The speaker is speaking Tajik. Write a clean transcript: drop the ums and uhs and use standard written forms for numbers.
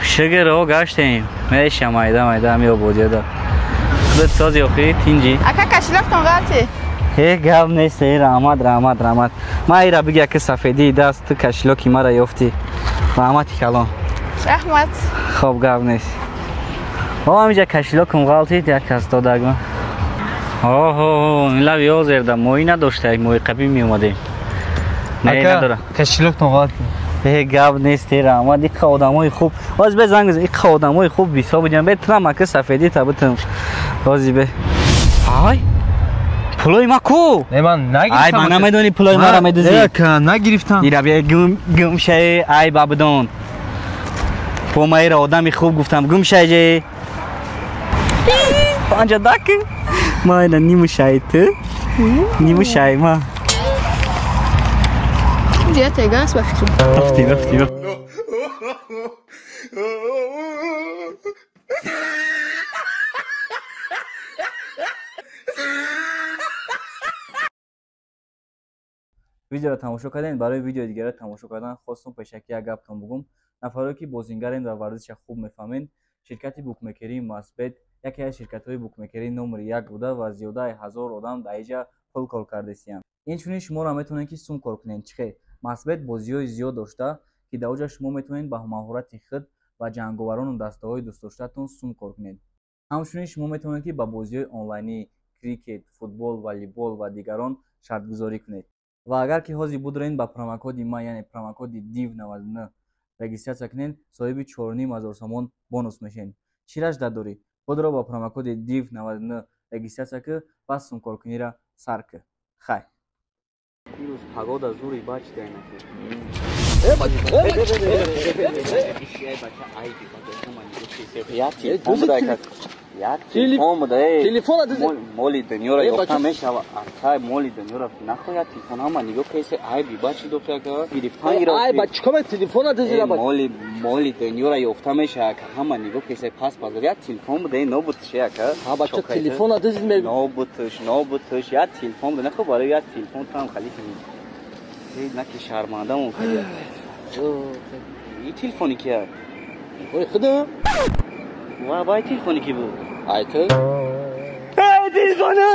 Шугр о гаштем. Меша майда майда ми ободида. Худат сози охи тинҷи. Ака кошелёктон ғалти. Э гап нест, э раҳмат, раҳмат, раҳмат. Ма ира бигя ки сафедии даст ту кошелёки мара ёфтӣ. Раҳмати калон. Раҳмат. Хоб гап нест. О ҳамиҷа кошелёкам ғалтид як кас додагма. Оҳо, ин лави озерда моҳӣ надошта, як моҳи қабил меомадем. Не, надора. Кошелёктон ғалти. Э гап нест, э раҳмат, иқа одамои хуб. Оз бе занг бизан, иқа одамои хуб бисо будям. Бе трам ака сафедӣ та бутам. Ози бе. Ай! Пулои ма ку? Не, ман нагирифтам. Ай, ман намедонӣ пулои мара медузӣ. Не, ака, нагирифтам. Ира бе гум гум шай, ай бабдон. По ма ира одами хуб гуфтам, гум шай же. Панҷа дак. Ма ина ниму шай ту. Ниму шай ма. Ҷия теганс ба фикр. Рафтим, рафтим. Видеоро тамошо кардем. Барои видеои дигарро тамошо кардан хостум пешакӣ як гаптон бугум. Нафаре ки бозингарен ва варзиша хуб мефаҳмед, ширкати букмекерии Масбет яке аз ширкатҳои букмекерии номери 1 буда ва зиёдаи 1000 одам дар инҷа пул кор кардесиянд. Инчунин шуморо метавонед ки сум кор кунед. Чӣ хел? Масбет бозиҳои зиёд дошта, ки дар оҷа шумо метавонед ба маҳорати худ ва ҷанговарону дастаҳои дӯстдоштаатон сум кор кунед. Ҳамчунин шумо метавонед ки ба бозиҳои онлайнӣ, крикет, футбол, волейбол ва дигарон шартгузорӣ кунед. Ва агар ки ҳозир будроед ба промокоди ман, яъне промокоди DIV99 регистрация кунед, соҳиби 4500 сомон бонус мешавед. Чӣ ражда дорӣ? Худро ба промокоди DIV99 регистрация кӣ ва сумкоркуниро сар кӣ. Хай. Имрӯз погода зури бач дайнаки. Моли дунёро ёфта мешава. Атай моли дунёро нахоя телефон ҳама нигоҳ касе айби бачи дофяка гирифтан гира. Ай ба чикор ме телефона дизира ба. Моли моли дунёро ёфта мешава ҳама нигоҳ касе пас пас як телефон буде нобутш яка. Ҳа бача телефона дизид ме. Нобутш, нобутш як телефон буде нахо барои як телефон там хали кунӣ. Наки шармандамон кардия. И телефони кия? Ой худо. Ва бай телефони ки буд? Ай ту. Эй телефона!